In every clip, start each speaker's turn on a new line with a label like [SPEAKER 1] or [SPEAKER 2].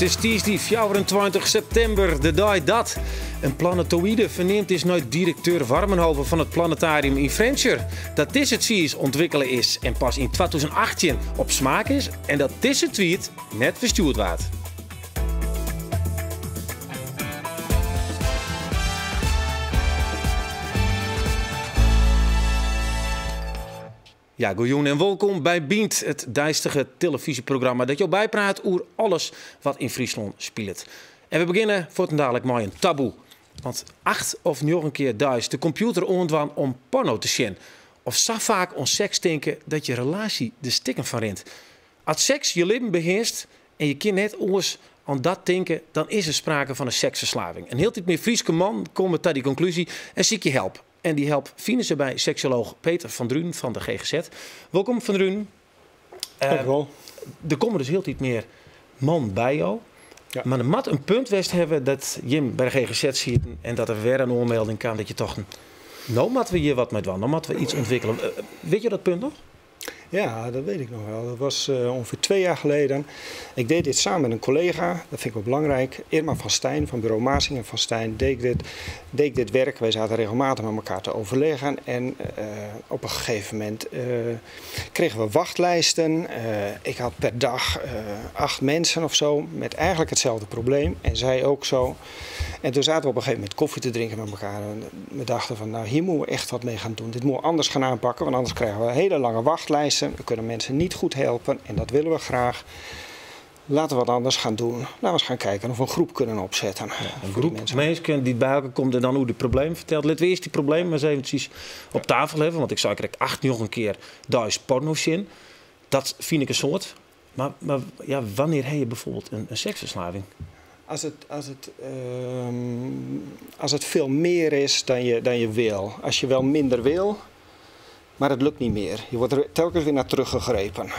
[SPEAKER 1] It is tiisdei 24 septimber, de dei dat in planetoïde ferneamd is nei direkteur Warmenhoven fan it Planetarium yn Frjentsjer. Dat dizze tsiis ûntwikkele is en pas yn 2018 op smaak is en dat dizze tweet net ferstjoerd waard. Ja, goejûn en wolkom by Bynt, it deistige telefyzjeprogramma dat jo bypraat oer alles wat yn Fryslân spilet. En we begjinne fuortendalik mei in taboe. Want acht of njoggen kear deis de kompjûter oandwaan om porno te sjen. Of sa faak oan seks tinke dat je relaasje der stikken fan rint. As seks je libben behearst en je kin net oars oan dat tinke, dan is der sprake fan in seksferslaving. En hieltyd mear Fryske mannen komme ta dy konklúzje en sykje help. En dy help fine se by seksolooch Peter van Drunen fan de GGZ. Wolkom, Van Drunen.
[SPEAKER 2] Dank u wel.
[SPEAKER 1] Der komme dus hieltyd mear mannen by jo.
[SPEAKER 2] Ja.
[SPEAKER 1] Mar der moat in punt west hawwe dat jim by de GGZ sieten en dat der wer in oanmelding kaam dat je tochten, no moatte we hjir wat mei dwaan, no moatte we iets ûntwikkelen. Wit jo dat punt noch?
[SPEAKER 2] Ja, dat weet ik nog wel. Dat was ongeveer 2 jaar geleden. Ik deed dit samen met een collega, dat vind ik wel belangrijk. Irma van Stijn van bureau Masing en van Stijn deed ik dit werk. Wij zaten regelmatig met elkaar te overleggen. En op een gegeven moment kregen we wachtlijsten. Ik had per dag 8 mensen of zo met eigenlijk hetzelfde probleem. En zij ook zo. En toen zaten we op een gegeven moment koffie te drinken met elkaar. En we dachten van, nou, hier moeten we echt wat mee gaan doen. Dit moeten we anders gaan aanpakken, want anders krijgen we hele lange wachtlijsten. We kunnen mensen niet goed helpen en dat willen we graag. Laten we wat anders gaan doen. Laten we eens gaan kijken of we een groep kunnen opzetten.
[SPEAKER 1] Ja, een
[SPEAKER 2] Voor die
[SPEAKER 1] groep
[SPEAKER 2] mensen.
[SPEAKER 1] mensen die bij elkaar komt en dan hoe de probleem vertelt. Laten we eerst die problemen maar eens eventjes op tafel hebben. Want ik zou direct 8 nog een keer thuis porno zien. Dat vind ik een soort. Maar wanneer heb je bijvoorbeeld een seksverslaving?
[SPEAKER 2] Als het veel meer is dan je wil. Als je wel minder wil, maar het lukt niet meer. Je wordt er telkens weer naar teruggegrepen.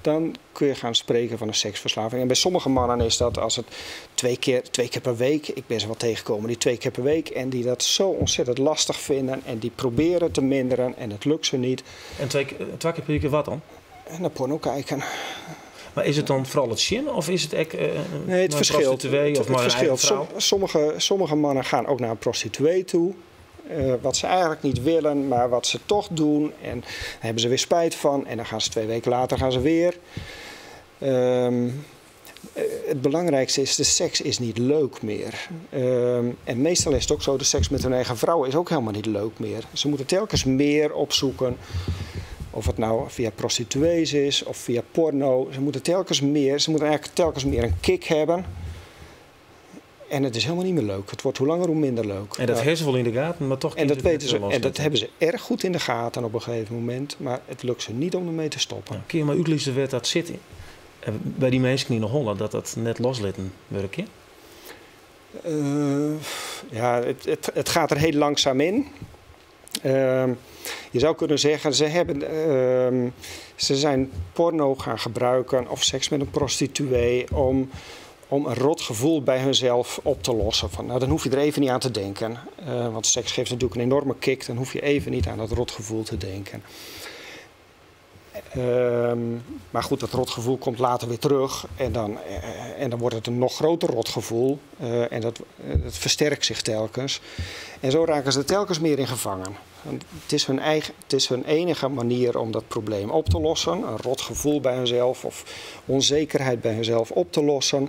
[SPEAKER 2] Dan kun je gaan spreken van een seksverslaving. En bij sommige mannen is dat als het twee keer per week... Ik ben ze wel tegengekomen die 2 keer per week... en die dat zo ontzettend lastig vinden... en die proberen te minderen en het lukt ze niet.
[SPEAKER 1] En 2 keer per week wat dan?
[SPEAKER 2] En naar porno kijken.
[SPEAKER 1] Maar is het dan vooral het zin of is het ook
[SPEAKER 2] Nee, het
[SPEAKER 1] naar een
[SPEAKER 2] verschilt.
[SPEAKER 1] prostituee of
[SPEAKER 2] Het
[SPEAKER 1] maar een
[SPEAKER 2] verschilt.
[SPEAKER 1] eigen vrouw?
[SPEAKER 2] Sommige mannen gaan ook naar een prostituee toe. Wat ze eigenlijk niet willen, maar wat ze toch doen. En daar hebben ze weer spijt van. En dan gaan ze 2 weken later gaan ze weer. Het belangrijkste is, de seks is niet leuk meer. En meestal is het ook zo, de seks met hun eigen vrouw is ook helemaal niet leuk meer. Ze moeten telkens meer opzoeken. Of het nou via prostituees is of via porno. Ze moeten telkens meer, ze moeten eigenlijk telkens meer een kick hebben. En het is helemaal niet meer leuk. Het wordt hoe langer hoe minder leuk.
[SPEAKER 1] En dat hebben ze wel in de gaten, maar toch
[SPEAKER 2] En dat
[SPEAKER 1] kiezen ze
[SPEAKER 2] weten ze.
[SPEAKER 1] het wel
[SPEAKER 2] En dat
[SPEAKER 1] los.
[SPEAKER 2] hebben ze erg goed in de gaten op een gegeven moment. Maar het lukt ze niet om ermee te stoppen.
[SPEAKER 1] Ja, kun je maar uitleggen waar dat zit? Bij die mensen in Holland, dat dat net loslitten werk, hè?
[SPEAKER 2] Ja, het gaat er heel langzaam in. Je zou kunnen zeggen, ze zijn porno gaan gebruiken of seks met een prostituee om een rot gevoel bij hunzelf op te lossen. Van, nou, dan hoef je er even niet aan te denken. Want seks geeft natuurlijk een enorme kick, dan hoef je even niet aan dat rotgevoel te denken. Maar goed, dat rotgevoel komt later weer terug en dan wordt het een nog groter rotgevoel. En dat versterkt zich telkens. En zo raken ze er telkens meer in gevangen. Want het is hun eigen, het is hun enige manier om dat probleem op te lossen. Een rotgevoel bij hunzelf of onzekerheid bij hunzelf op te lossen.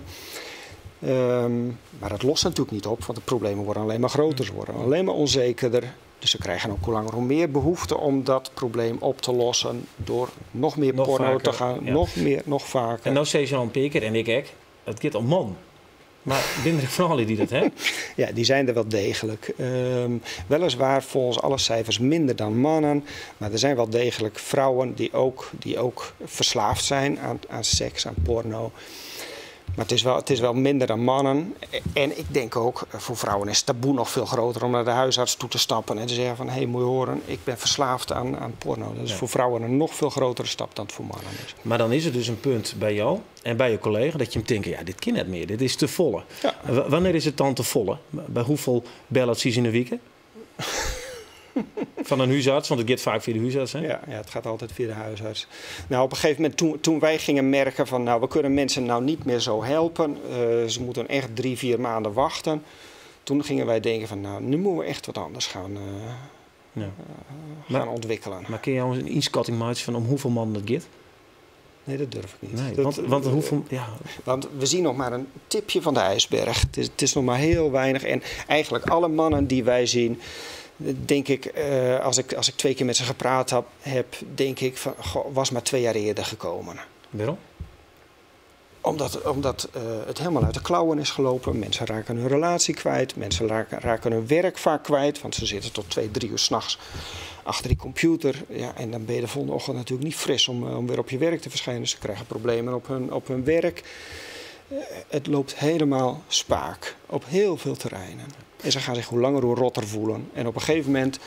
[SPEAKER 2] Maar dat lost natuurlijk niet op, want de problemen worden alleen maar groter. Ze worden alleen maar onzekerder. Dus ze krijgen ook hoe langer hoe meer behoefte om dat probleem op te lossen door nog meer
[SPEAKER 1] Nog
[SPEAKER 2] porno
[SPEAKER 1] vaker,
[SPEAKER 2] te gaan,
[SPEAKER 1] ja.
[SPEAKER 2] nog meer, nog vaker.
[SPEAKER 1] En nou zei je al een paar keer, en ik ook, het gaat om man. Maar binnen de vrouwen die dat, hè?
[SPEAKER 2] Ja, die zijn er wel degelijk. Weliswaar volgens alle cijfers minder dan mannen. Maar er zijn wel degelijk vrouwen die ook verslaafd zijn aan seks, aan porno. Maar het is wel minder dan mannen. En ik denk ook, voor vrouwen is het taboe nog veel groter om naar de huisarts toe te stappen en te zeggen van, hé, hey, moet je horen, ik ben verslaafd aan porno. Dat is voor vrouwen een nog veel grotere stap dan het voor mannen is.
[SPEAKER 1] Maar dan is het dus een punt bij jou en bij je collega dat je hem denkt, ja, dit kan net meer, dit is te volle. Wanneer is het dan te volle? Bij hoeveel belletjes in de week? Fan in húsarts, want it giet faak fia de húsarts, hè?
[SPEAKER 2] Ja, ja, het gaat altijd via de huisarts. Nou, op een gegeven moment, toen wij gingen merken van, nou, we kunnen mensen nou niet meer zo helpen. Ze moeten echt 3, 4 maanden wachten. Toen gingen wij denken van, nou, nu moeten we echt wat anders gaan ontwikkelen.
[SPEAKER 1] Mar kinne jo in ynskatting meitsje fan om hoefolle mannen it giet?
[SPEAKER 2] Nee, dat durf ik niet.
[SPEAKER 1] Nee, want hoeveel, ja.
[SPEAKER 2] Want we zien nog maar een tipje van de ijsberg. Het is nog maar heel weinig. En eigenlijk alle mannen die wij zien, denk ik, als ik 2 keer met ze gepraat heb, denk ik van, goh, was maar 2 jaar eerder gekomen.
[SPEAKER 1] Waarom?
[SPEAKER 2] Omdat het helemaal uit de klauwen is gelopen. Mensen raken hun relatie kwijt. Mensen raken hun werk vaak kwijt. Want ze zitten tot 2, 3 uur 's nachts achter die computer. Ja, en dan ben je de volgende ochtend natuurlijk niet fris om weer op je werk te verschijnen. Ze krijgen problemen op hun werk. Het loopt helemaal spaak op heel veel terreinen. En ze gaan zich hoe langer hoe rotter voelen. En op een gegeven moment,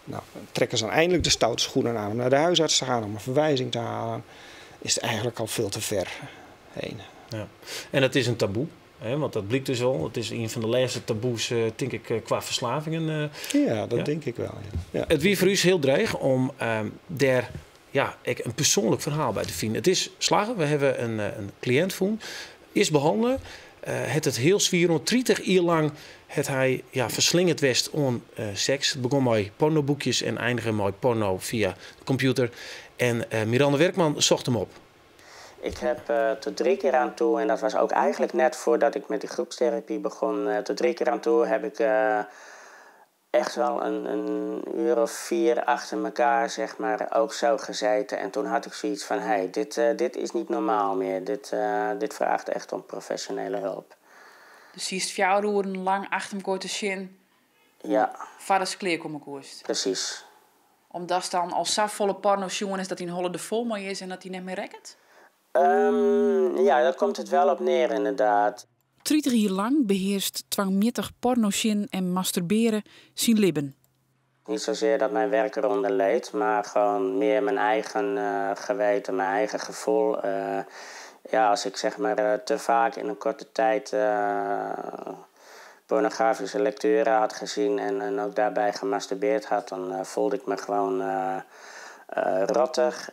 [SPEAKER 2] nou, trekken ze dan eindelijk de stoute schoenen aan om naar de huisarts te gaan, om een verwijzing te halen. Is het eigenlijk al veel te ver heen.
[SPEAKER 1] Ja. En het is in taboe, hè? Want dat blykt dus al. It is ien fan de lêste taboes, tink ik, kwa ferslavingen.
[SPEAKER 2] Ja, dat denk ik wel. Ja. Ja.
[SPEAKER 1] It wie foar ús hiel dreech om dêr, ja, ek in persoanlik ferhaal by te finen. It is slagge. We hawwe in kliïnt fûn. Is behannele. Hat it hiel swier oan 30 jier lang hat hy, ja, ferslingerd west oan seks. It begûn mei pornoboekjes en einige mei porno fia de kompjûter. En Miranda Werkman socht him op.
[SPEAKER 3] Ik heb tot 3 keer aan toe, en dat was ook eigenlijk net voordat ik met die groepstherapie begon, tot 3 keer aan toe heb ik echt wel een uur of 4 achter elkaar, zeg maar, ook zo gezeten. En toen had ik zoiets van, hé, hey, dit is niet normaal meer. Dit vraagt echt om professionele hulp.
[SPEAKER 4] Dus siest 4 oeren lang achter elkoar te sjen.
[SPEAKER 3] Ja.
[SPEAKER 4] Foardatst klearkomme koest.
[SPEAKER 3] Precies.
[SPEAKER 4] Omdat dan al safolle porno sjoen is dat dyn holle der fol mei is en dat dy net mear rekket?
[SPEAKER 3] Ja, daar komt het wel op neer inderdaad.
[SPEAKER 4] 30 jier lang behearst twangmjittich porno sjen en masturbearjen syn libben.
[SPEAKER 3] Niet zozeer dat mijn werk eronder leed, maar gewoon meer mijn eigen geweten, mijn eigen gevoel. Ja, als ik zeg maar te vaak in een korte tijd pornografische lecturen had gezien en ook daarbij gemasturbeerd had, dan voelde ik me gewoon rottig,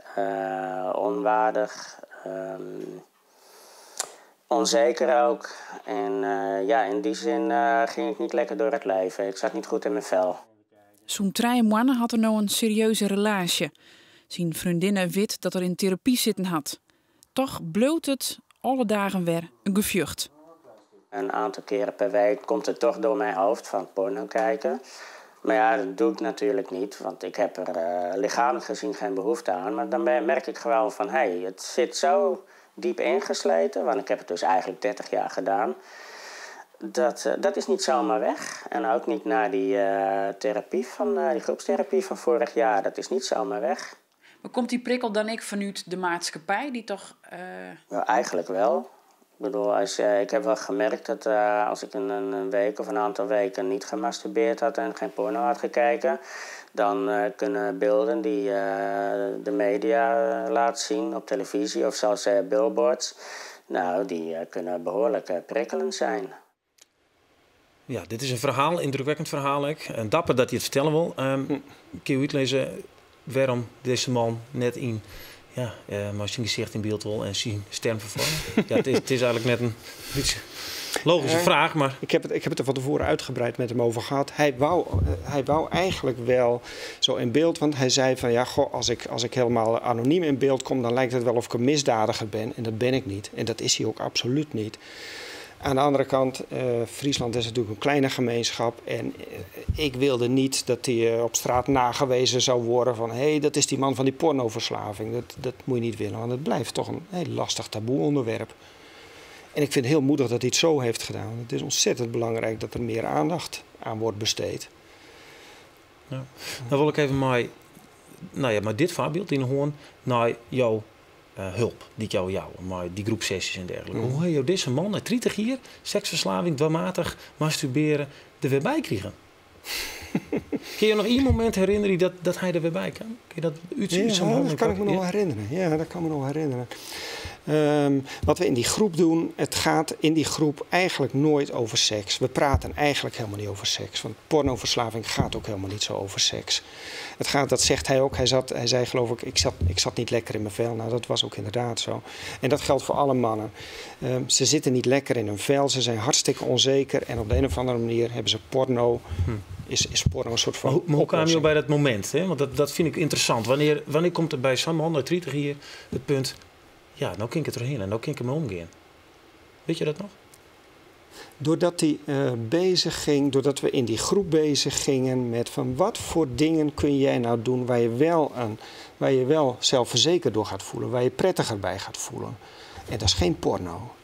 [SPEAKER 3] onwaardig, onzeker ook. En ja, in die zin ging ik niet lekker door het leven. Ik zat niet goed in mijn vel.
[SPEAKER 4] Sûnt 3 moanne hat er no in serieuze relaasje. Syn freondinne wit dat er yn terapy sitten hat. Dochs bliuwt it alle dagen wer in gefjocht.
[SPEAKER 3] Een aantal keren per week komt het toch door mijn hoofd van porno kijken. Maar ja, dat doe ik natuurlijk niet, want ik heb er lichamelijk gezien geen behoefte aan. Maar dan merk ik gewoon van, hé, hey, het zit zo diep ingesleten, want ik heb het dus eigenlijk 30 jaar gedaan. Dat is niet zomaar weg. En ook niet na die therapie van, die groepstherapie van vorig jaar. Dat is niet zomaar weg.
[SPEAKER 4] Mar komt dy prikkel dan ek fanút de maatskippij, dy't dochs...
[SPEAKER 3] Ja, eigenlijk wel. Ik bedoel, ik heb wel gemerkt dat als ik een week of een aantal weken niet gemasturbeerd had en geen porno had gekeken, dan kunnen beelden die de media laat zien op televisie of zelfs billboards, nou, die kunnen behoorlijk prikkelend zijn.
[SPEAKER 1] Ja, dit is in ferhaal, yndrukwekkend ferhaal. Ek. En dapper dat hy it fertelle wol. Kinne jo útlizze wêrom't dizze man net yn, ja, mei syn gesicht yn byld wol en syn stim ferfoarme? Ja, it is eigentlik net in bytsje logyske fraach, mar...
[SPEAKER 2] Ik heb het er van tevoren uitgebreid met hem over gehad. Hij wou eigenlijk wel zo in beeld, want hij zei van ja, goh, als ik helemaal anoniem in beeld kom, dan lijkt het wel of ik een misdadiger ben. En dat ben ik niet. En dat is hij ook absoluut niet. Aan de andere kant, Friesland is natuurlijk een kleine gemeenschap. En ik wilde niet dat hij op straat nagewezen zou worden van... hé, hey, dat is die man van die pornoverslaving. Dat moet je niet willen, want het blijft toch een heel lastig taboe onderwerp. En ik vind het heel moedig dat hij het zo heeft gedaan. Het is ontzettend belangrijk dat er meer aandacht aan wordt besteed.
[SPEAKER 1] Ja. Dan wol ik even mei, nou ja, mei dit foarbyld yn 'e hân nei jo help dy't jo jouwe, mei dy groepssesjes en dergelike. Hoe ha jo dizze man nei 30 jier seksferslaving, dwangmattich masturbearje, der wer by krigen? Kinne jo noch ien momint herinnerje dat hy der wer by kaam? Kinne jo dat út
[SPEAKER 2] Ja,
[SPEAKER 1] sa'n
[SPEAKER 2] dat kan ik me nog
[SPEAKER 1] Ja?
[SPEAKER 2] herinneren. Ja, dat kan me nog herinneren. Wat we in die groep doen, het gaat in die groep eigenlijk nooit over seks. We praten eigenlijk helemaal niet over seks. Want pornoverslaving gaat ook helemaal niet zo over seks. Het gaat, dat zegt hij ook, hij zei geloof ik, ik zat niet lekker in mijn vel. Nou, dat was ook inderdaad zo. En dat geldt voor alle mannen. Ze zitten niet lekker in hun vel, ze zijn hartstikke onzeker. En op de een of andere manier hebben ze porno. Is porno een soort van
[SPEAKER 1] Maar hoe kwam je
[SPEAKER 2] oplossing.
[SPEAKER 1] bij dat moment? Hè? Want dat vind ik interessant. Wanneer komt er bij zo'n 130 hier het punt... Ja, nou kan ik het erheen en nou kan ik ermee omgaan. Weet je dat nog?
[SPEAKER 2] Doordat hij bezig ging, doordat we in die groep bezig gingen met van wat voor dingen kun jij nou doen waar je wel zelfverzekerd door gaat voelen, waar je prettiger bij gaat voelen. En dat is geen porno.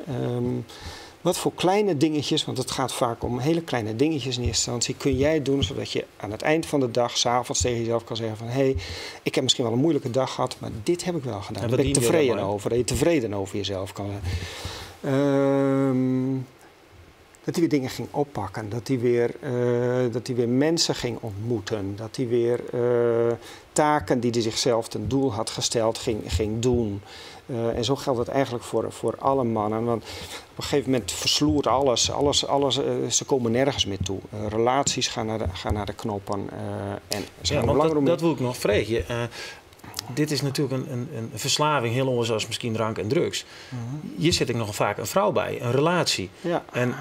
[SPEAKER 2] Wat voor kleine dingetjes, want het gaat vaak om hele kleine dingetjes in eerste instantie, kun jij doen zodat je aan het eind van de dag, 's avonds tegen jezelf kan zeggen van hé, hey, ik heb misschien wel een moeilijke dag gehad, maar dit heb ik wel gedaan.
[SPEAKER 1] En
[SPEAKER 2] Daar
[SPEAKER 1] wat
[SPEAKER 2] ben ik
[SPEAKER 1] dien je
[SPEAKER 2] tevreden
[SPEAKER 1] daarbij?
[SPEAKER 2] over. Dat je tevreden over jezelf kan zijn. Dat hij weer dingen ging oppakken, dat hij weer mensen ging ontmoeten, dat hij weer taken die hij zichzelf ten doel had gesteld ging doen. En zo geldt het eigenlijk voor alle mannen, want op een gegeven moment versloert alles, ze komen nergens meer toe. Relaties gaan naar de knoppen en ze
[SPEAKER 1] Ja,
[SPEAKER 2] gaan
[SPEAKER 1] want
[SPEAKER 2] hoe langer hoe meer
[SPEAKER 1] dat wil ik nog vragen. Dit is natuurlijk een verslaving, heel anders als misschien drank en drugs. Hier zit ik nog vaak een vrouw bij, een relatie. En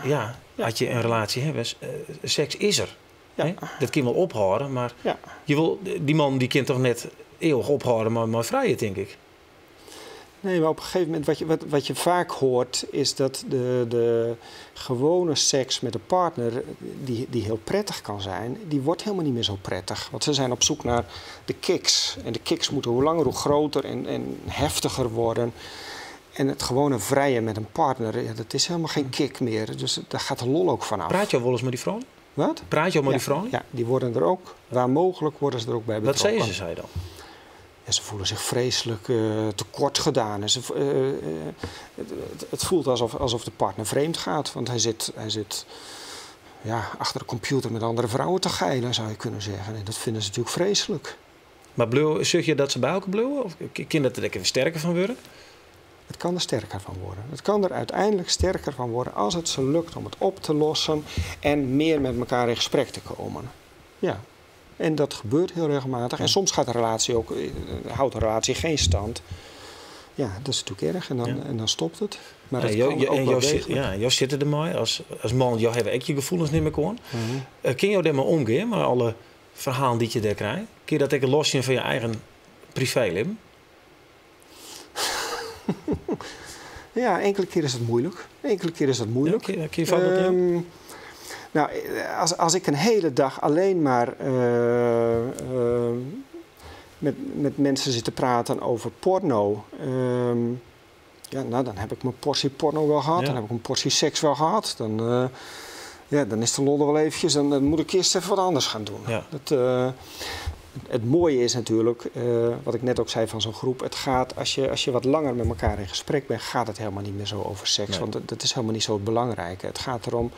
[SPEAKER 1] als je een relatie hebt, seks is er. Hè? Dat kan wel ophouden, maar die man die kan toch net eeuwig ophouden, maar vrijen, denk ik.
[SPEAKER 2] Nee, maar op een gegeven moment, wat je vaak hoort, is dat de gewone seks met een partner, die heel prettig kan zijn, die wordt helemaal niet meer zo prettig. Want ze zijn op zoek naar de kicks. En de kicks moeten hoe langer hoe groter en heftiger worden. En het gewone vrijen met een partner, dat is helemaal geen kick meer. Dus daar gaat de lol ook van af.
[SPEAKER 1] Praat je al wel eens met die vrouw?
[SPEAKER 2] Wat?
[SPEAKER 1] Praat je al met
[SPEAKER 2] Ja,
[SPEAKER 1] die vrouw?
[SPEAKER 2] ja, die worden er ook. Waar mogelijk worden ze er ook bij
[SPEAKER 1] Wat
[SPEAKER 2] betrokken.
[SPEAKER 1] zeiden ze zij dan?
[SPEAKER 2] Ja, ze voelen zich vreselijk tekort gedaan. En het voelt alsof de partner vreemd gaat. Want hij zit achter de computer met andere vrouwen te geilen, zou je kunnen zeggen. En dat vinden ze natuurlijk vreselijk.
[SPEAKER 1] Maar zeg je dat ze bij elkaar blijven? Of kan dat er even sterker van worden?
[SPEAKER 2] Het kan er sterker van worden. Het kan er uiteindelijk sterker van worden als het ze lukt om het op te lossen en meer met elkaar in gesprek te komen. Ja. En dat gebeurt heel regelmatig. En soms gaat de relatie ook, houdt de relatie geen stand. Ja, dat is natuurlijk erg. En dan stopt het. Maar dat kan ook wel degelijk.
[SPEAKER 1] Jos zit er mooi. Als man, jou hebben ik je gevoelens niet meer kon. Kun je daar maar omgaan, maar alle verhalen die je daar krijgt? Kun je dat ook loszien van je eigen privéleven?
[SPEAKER 2] Ja, enkele keer is het moeilijk. Enkele keer is dat moeilijk.
[SPEAKER 1] Ja, kun je voorbeeld nemen?
[SPEAKER 2] Als ik een hele dag alleen maar met mensen zit te praten over porno, dan heb ik mijn portie porno wel gehad. Dan heb ik mijn portie seks wel gehad. Dan is de lol er wel eventjes. Dan moet ik eerst even wat anders gaan doen. Het mooie is natuurlijk, wat ik net ook zei van zo'n groep, het gaat, als je wat langer met elkaar in gesprek bent, gaat het helemaal niet meer zo over seks. Want dat is helemaal niet zo het belangrijke. Het gaat erom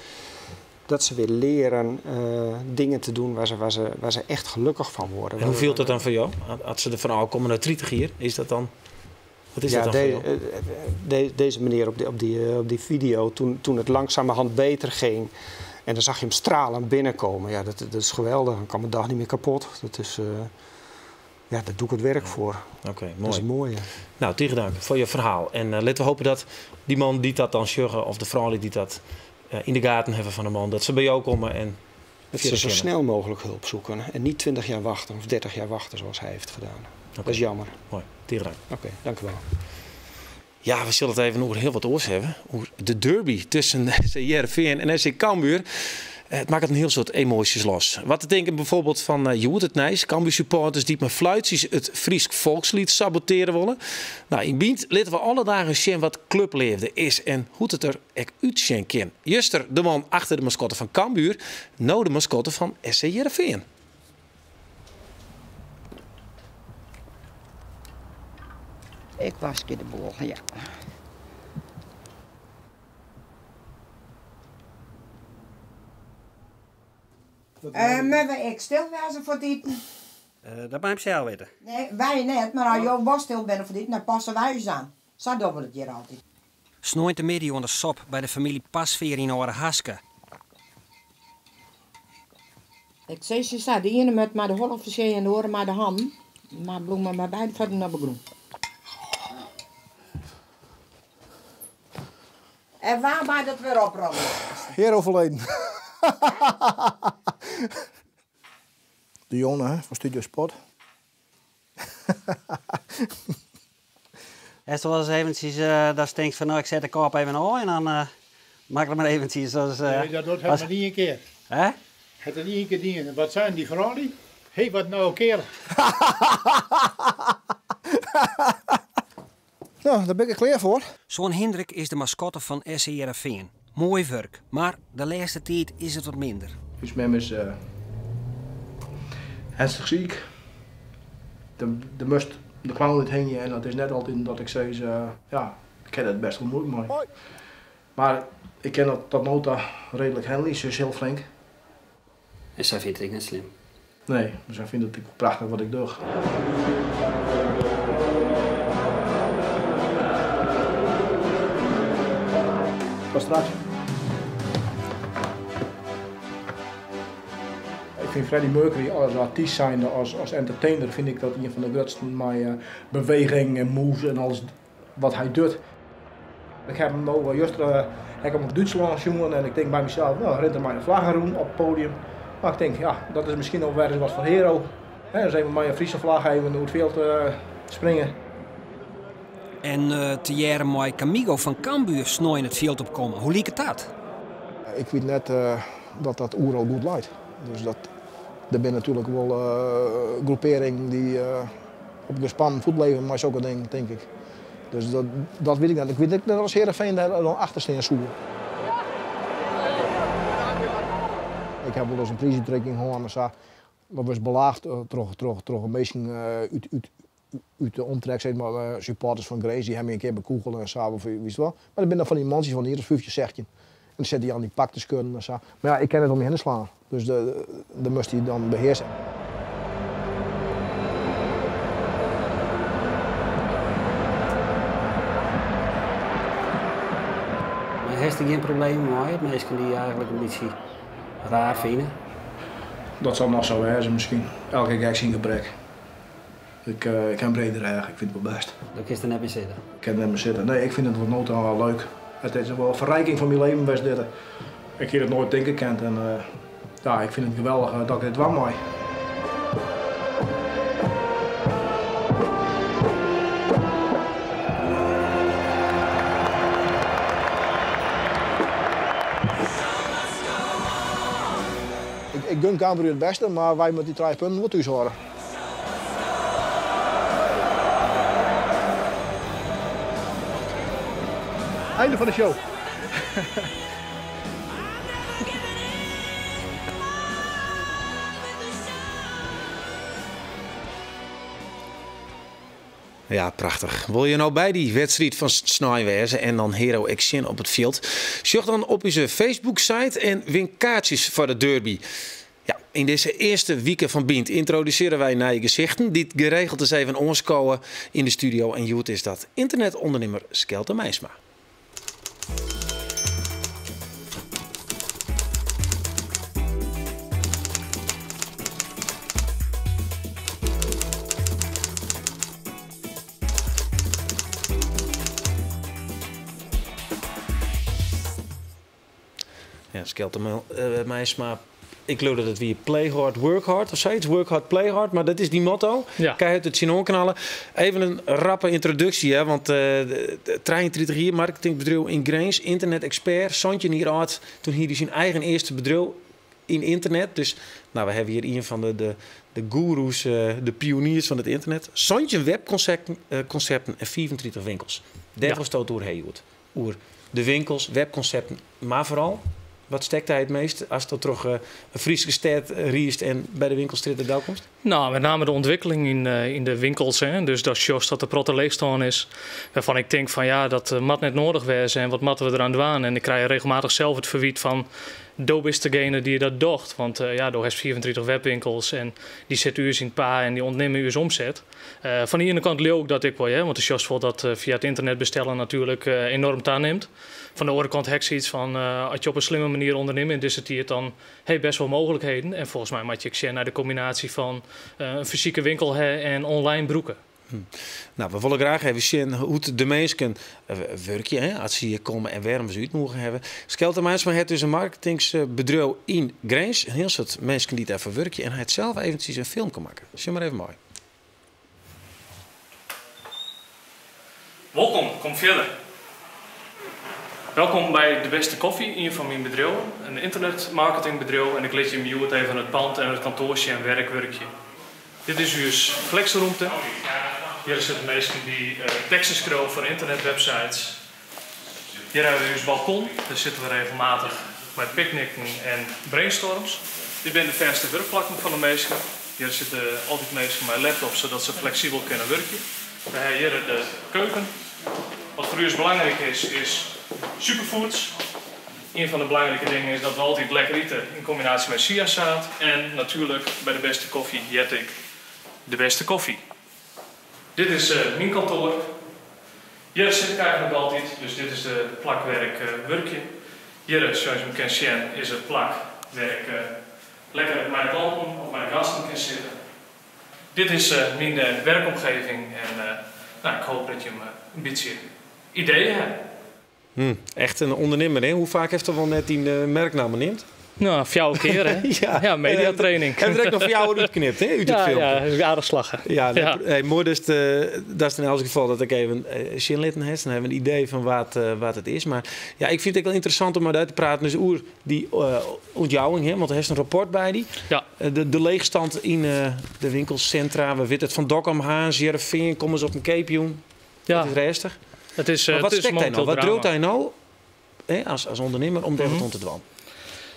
[SPEAKER 2] dat ze weer leren dingen te doen waar ze echt gelukkig van worden.
[SPEAKER 1] En hoe viel dat dan voor jou? Als ze ervan al komen naar 30 hier, is dat dan... Wat is dat dan voor jou?
[SPEAKER 2] Deze meneer op die video, toen het langzamerhand beter ging... En dan zag je hem stralend binnenkomen. Ja, dat is geweldig. Dan kan mijn dag niet meer kapot. Dat is, ja, daar doe ik het werk voor.
[SPEAKER 1] Oké,
[SPEAKER 2] Dat is
[SPEAKER 1] mooi.
[SPEAKER 2] het mooie.
[SPEAKER 1] Tegen dank voor je verhaal. En laten we hopen dat die man die dat dan sjuggen, of de vrouw die dat in de gaten hebben van de man, dat ze bij jou komen en
[SPEAKER 2] Dat ze
[SPEAKER 1] verder
[SPEAKER 2] zo
[SPEAKER 1] kennen.
[SPEAKER 2] snel mogelijk hulp zoeken. En niet 20 jaar wachten of 30 jaar wachten zoals hij heeft gedaan. Dat is jammer.
[SPEAKER 1] Mooi, tegen dank.
[SPEAKER 2] Oké, dank u wel.
[SPEAKER 1] Ja, we zullen het even over heel wat oors hebben. Over de derby tussen SC Heerenveen en SC Cambuur. Het maakt een heel soort emoties los. Wat te denken bijvoorbeeld van Joet het Nijs, Cambuur supporters die met fluitjes het Fries volkslied saboteren willen. In Bynt laten we alle dagen zien wat clubleefde is en hoe het er echt uitzien kan. Juster, de man achter de mascotte van Cambuur, nou de mascotte van SC Heerenveen.
[SPEAKER 5] Ik was de boel, ja.
[SPEAKER 6] Maar we ik stil wezen voor dit?
[SPEAKER 7] Dat mag ik zelf weten.
[SPEAKER 6] Nee, wij net, maar als jou was stil bent voor dit, dan passen wij ons aan. Sa dogge we it hjir altyd.
[SPEAKER 7] Sneontemiddei oan de sop by de famylje Pasveer yn Aldehaske.
[SPEAKER 6] Ik sis je sa, de iene moat mei de holle fersjen en de oare mei de hannen. Mar bliuw mar mei beide fuotten op de grûn. En wa mei dat wer opromje?
[SPEAKER 8] Hero verleden. De Jonge hè, fan Studio Sport.
[SPEAKER 7] Hast wol ris eventsjes datst tinkst fan no ik set de kop even ôf en dan mak ik it mar eventsjes as.
[SPEAKER 9] Nee, dat docht hy mar ien kear.
[SPEAKER 7] Hè?
[SPEAKER 9] Hat it ien kear dien. En wat seinen dy froulju? Hé, wat no kear.
[SPEAKER 8] No, dêr bin ik klear foar.
[SPEAKER 7] Soan Hindrik is de maskotte fan SC Hearrenfean. Moai wurk, mar de lêste tiid is it wat minder.
[SPEAKER 8] Us mem is ernstig siik. Der moast de clown úthingje en dat is net altyd dat ik sis, ja, ik ha dêr bêst wol muoite mei. Mar ik kin dat tot no ta reedlik handelje, se is hiel flink.
[SPEAKER 7] En sy fynt it ek net slim?
[SPEAKER 8] Nee, sy fynt it ek wol prachtich wat ik doch. Tot straks. Ik fyn Freddie Mercury as artyst zijnde, as entertainer, fyn ik dat ien fan de grutsten mei beweging en moves en alles wat hy docht. Ik ha him no juster ha ik him op Dútslân sjoen en ik tink by mysels, no rint er mei in flagge rûn op it podium. Mar ik tink, ja, dat is miskien noch wer ris wat foar Hero. Hè, dus even mei in Fryske flagge even oer it fjild springe.
[SPEAKER 7] En tegearre mei Camigo fan Cambuur snein it fjild opkomme, hoe liket dat?
[SPEAKER 8] Ik wit net dat dat oeral goed leit. Dus dat, der binne natuerlik wol groepearringen dy't op gespannen voet leve mei sokke dingen, tink ik. Dus dat, dat wit ik net. Ik wit ek net as Heerenveen dêr dan achter stean soe. Ik ha wolris in priisútrikking hân en sa. Dat wurdst belaagd troch minsken út de omtrek, sis mar, supporters fan Grins, dy ha my in kear bekûgele en sa, of witst wol. Mar dat binne dan fan dy mantsjes fan in jier as 15, 16. En dan sitte dy oan dyn pak te skurren en sa. Mar ja, ik kin net om my hinne slaan. Dus de moast dy dan behearse.
[SPEAKER 7] Mar hast der gjin problemen mei, minsken dy't eigentlik in bytsje raar fine?
[SPEAKER 8] Dat sil noch sa wêze miskien. Elke gek syn gebrek. Ik ha in brede rêch, ik fyn it wol bêst.
[SPEAKER 7] Do kinst der net mear sitte?
[SPEAKER 8] Ik kin der net mear sitte. Nee, ik fyn it oant no ta al leuk. It is wol in ferriking fan myn leven west dit. Ik hie dat noait tinke kind en ja, ik fyn it geweldich dat ik dit dwaan mei. Ik gun Cambuur it bêste, mar wy moatte dy trije punten wol thús hâlde. Einde fan de show.
[SPEAKER 1] Ja, prachtich. Wolle je no by dy wedstriid fan snein wêze en dan Hero ek sjen op it fjild? Sjoch dan op ús Facebook-site en win kaartsjes foar de derby. Ja, yn dizze earste wike fan Bynt yntrodusearje wy nije gesichten dy't geregeld ris even oanskowe yn de studio. En hjoed is dat ynternetûndernimmer Skelte Meinsma. Ja, Skelte Meinsma, ik leau dat it wie play hard, work hard of sayts. Work hard, play hard, mar dat is dyn motto.
[SPEAKER 10] Ja.
[SPEAKER 1] Keihurd der tsjinoan knalle. Even in rappe yntroduksje, hè, want 33 jier marketingbedriuw yn Grins, ynternet-ekspert, 17 jier âld, doe hie er syn eigen earste bedriuw yn ynternet. Dus no, we hawwe hjir ien fan de goeroes, de pioniers fan it ynternet. 17 webkonsepten en 35 winkels. Dêr wolsto it oer ha hjoed. Oer de winkels, webkonsepten, mar foaral, wat stekt dy it meast ast troch in Fryske stêd riist en by de winkelstrjitte delkomst?
[SPEAKER 10] No, met name de ûntwikkeling yn de winkels. Hè. Dus datst sjochst dat der protte leechstân is, wêrfan ik tink fan ja, dat moat net nedich wêze en wat moatte we deraan dwaan? En ik krij regelmatich sels it ferwyt fan Do bist degene dy't dat docht, want ja, do hast 35 webwinkels en dy sitte ús yn it paad en dy ûntnimme ús omset. Fan de iene kant leau ik dat ek wol, hear, want do sjochst wol dat fia it ynternet bestellen natuerlik enoarm tanimt. Fan de oare kant ha ik sayts fan, as je op in slimme manier ûndernimme yn dizze tiid, dan ha je best wol mooglikheden. En folgens my moat je ek sjen nei de kombinaasje fan in fysike winkel ha en online brûke.
[SPEAKER 1] Nou, we wolle graach even sjen hoe't de minsken wurkje, hè, as se hjir komme en wêrom we se útnûge hawwe. Skelte Meinsma hat dus in marketingsbedriuw yn Grins. In hiel soad minsken dy't dêrfoar wurkje. En hy hat sels eventsjes in filmke makke. Sjoch mar even mei.
[SPEAKER 10] Wolkom, kom fierder. Welkom by De Beste Koffie, ien fan myn bedriuwen, in ynternetmarketingbedriuw en ik lit jim hjoed even it pand en it kantoar sjen wêr ik wurkje. Dit is ús flexromte. Hjir sitte minsken dy't teksten skriuwe foar ynternetwebsites. Hjir hawwe we ús balkon, dêr sitte we regelmatich mei picknicken en brainstorms. Dit binne de fêste wurkplakken fan de minsken. Hjir sitte altyd minsken mei laptops sadat se fleksibel kinne wurkje. We hawwe hjir de keuken. Wat foar ús belangryk is, is superfoods. Ien fan de belangrike dingen is dat we altyd lekker ite yn kombinaasje mei chiasaad. En natuerlik by de beste koffie heart ek de beste koffie. Dit is myn kantoar. Hjir sit ik eigentlik altyd, dus dit is de plak wêr ik wurkje. Hjir, sa't jim kinne sjen, is it plak wêr ik lekker mei de klanten of mei de gasten kin sitte. Dit is myn werkomgeving en nou, ik hoop dat jim in bytsje ideeën hawwe.
[SPEAKER 1] Echt in ûndernimmer, hè? Hoe faak hast der wol net dyn merknamme neamd?
[SPEAKER 10] No, fjouwer kear, hè?
[SPEAKER 1] Ja.
[SPEAKER 10] Ja, mediatraining.
[SPEAKER 1] En der ek noch fjouwer útknipt, hè, út it
[SPEAKER 10] Ja,
[SPEAKER 1] filmke.
[SPEAKER 10] ja, is aardich slagge.
[SPEAKER 1] Ja, nee,
[SPEAKER 10] Ja.
[SPEAKER 1] hey, moai datst yn elts gefal dat ek even sjen litten hast. Dan hawwe we in idee fan wat it is. Mar ja, ik fyn it ek wol ynteressant om mei dy te praten dus oer dy ûntjouwing, hè, want der hast in rapport by dy.
[SPEAKER 10] Ja.
[SPEAKER 1] De leechstand yn de winkelsintra, we witte it fan Dokkum, Harns, Hearrenfean, komme se op in keapjûn.
[SPEAKER 10] Ja.
[SPEAKER 1] It is rêstich.
[SPEAKER 10] It is,
[SPEAKER 1] Mar wat
[SPEAKER 10] it is
[SPEAKER 1] stekt hy no?
[SPEAKER 10] momenteel
[SPEAKER 1] Wat
[SPEAKER 10] drama.
[SPEAKER 1] driuwt hy no, hè, as ûndernimmer om dêr wat oan te dwaan?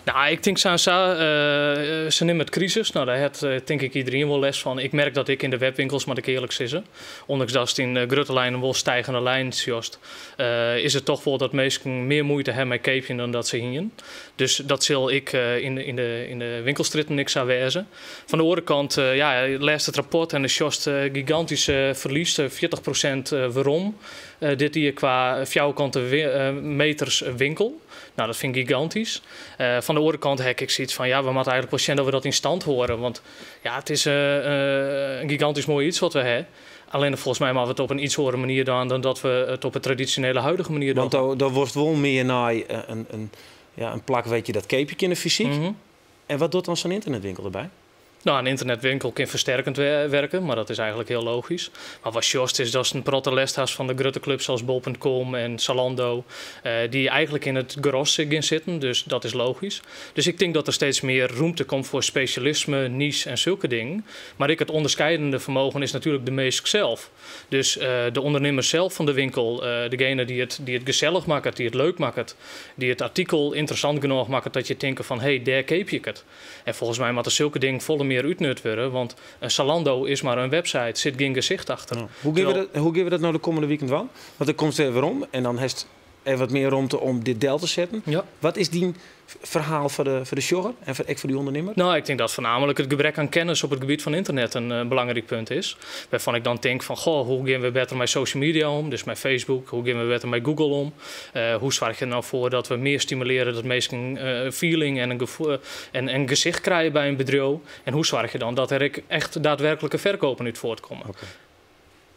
[SPEAKER 10] Nou, ik tink sa en sa, se nimme it krisis. Nou, dêr hat tink ik iderien wol lêst fan. Ik merk dat ek yn de webwinkels, moat ik earlik sizze. Ûndanks datst yn grutte lijnen wol stijgende lijn sjochst, is it toch wol dat minsken mear muoite hawwe mei keapjen dan dat se hienen. Dus dat sil ek yn de winkelstrjitten ek sa wêze. Fan de oare kant, ja, lêst it rapport en dan sjochst gigantyske ferlies, 40% werom dit jier kwa fjouwerkante meters winkel. Nou, dat fyn ik gigantysk. Fan de oare kant ha ik ek sayts fan, ja, we moatte eigentlik wol sjen dat we dat yn stand hâlde. Want ja, it is in gigantysk moai iets wat we ha. Allinnich folgens my moatte we it op in iets oare manier dwaan dan dat we it op 'e tradisjonele huidige manier
[SPEAKER 1] Want
[SPEAKER 10] dogge.
[SPEAKER 1] do wolst wol mear nei in plak wêr't je dat keapje kinne fysyk. En wat docht dan sa'n ynternetwinkel derby?
[SPEAKER 10] Nou, in ynternetwinkel kin fersterkend werke, mar dat is eigentlik hiel logysk. Mar wat sjochst is datst in protte lêst hast fan de grutte klups as bol.com en Zalando, dy't eigentlik yn it gros gean sitten, dus dat is logysk. Dus ik tink dat der steeds mear rûmte komt foar spesjalisme, niche en sulke dingen. Mar ek it ûnderskeidende fermogen is natuerlik de minsk sels. Dus de ûndernimmer sels fan de winkel, degene dy't it gesellich makket, dy't it leuk makket, dy't it artikel ynteressant genôch makket dat je tinke fan hé, dêr keapje ik it. En folgens my moatte sulke dingen folle mear útnut wurde, want in Zalando is mar in website, sit gjin gesicht achter.
[SPEAKER 1] Ja. Hoe gean we dat, hoe gean we dat no de kommende wiken dwaan? Want dan komst wer werom en dan hast even wat mear romte om dit del te setten.
[SPEAKER 10] Ja.
[SPEAKER 1] Wat is dyn ferhaal foar de sjogger en ek foar dy ûndernimmer?
[SPEAKER 10] Nou, ik tink dat foarnaamlik it gebrek oan kennis op it gebiet fan ynternet in belangryk punt is. Wêrfan ik dan tink fan, goh, hoe gean we better mei social media om? Dus mei Facebook, hoe gean we better mei Google om? Hoe soargje je der no foar dat we mear stimulearje dat minsken feeling en in gefoel en gesicht krije by in bedriuw? En hoe soargje je dan dat der ek echt daadwerklike ferkeapen út fuortkomme?
[SPEAKER 1] Oké.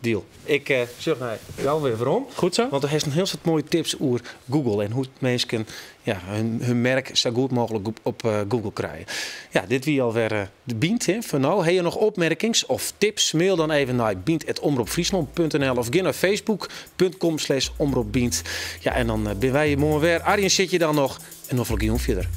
[SPEAKER 1] Deal. Ik sjoch nei jou wer werom.
[SPEAKER 10] Goed sa.
[SPEAKER 1] Want do hast in hiel soad moaie tips oer Google en hoe't minsken, ja, hun merk sa goed mooglik op Google krije. Ja, dit wie alwer de Bynt, hè, foar no. Ha je noch opmerkings of tips? Mail dan even nei bynt@omropfryslan.nl of gean nei facebook.com/omropbynt. Ja, en dan binne wy hjir moarn wer. Arjen sit hjir dan noch en noflike jûn fierder.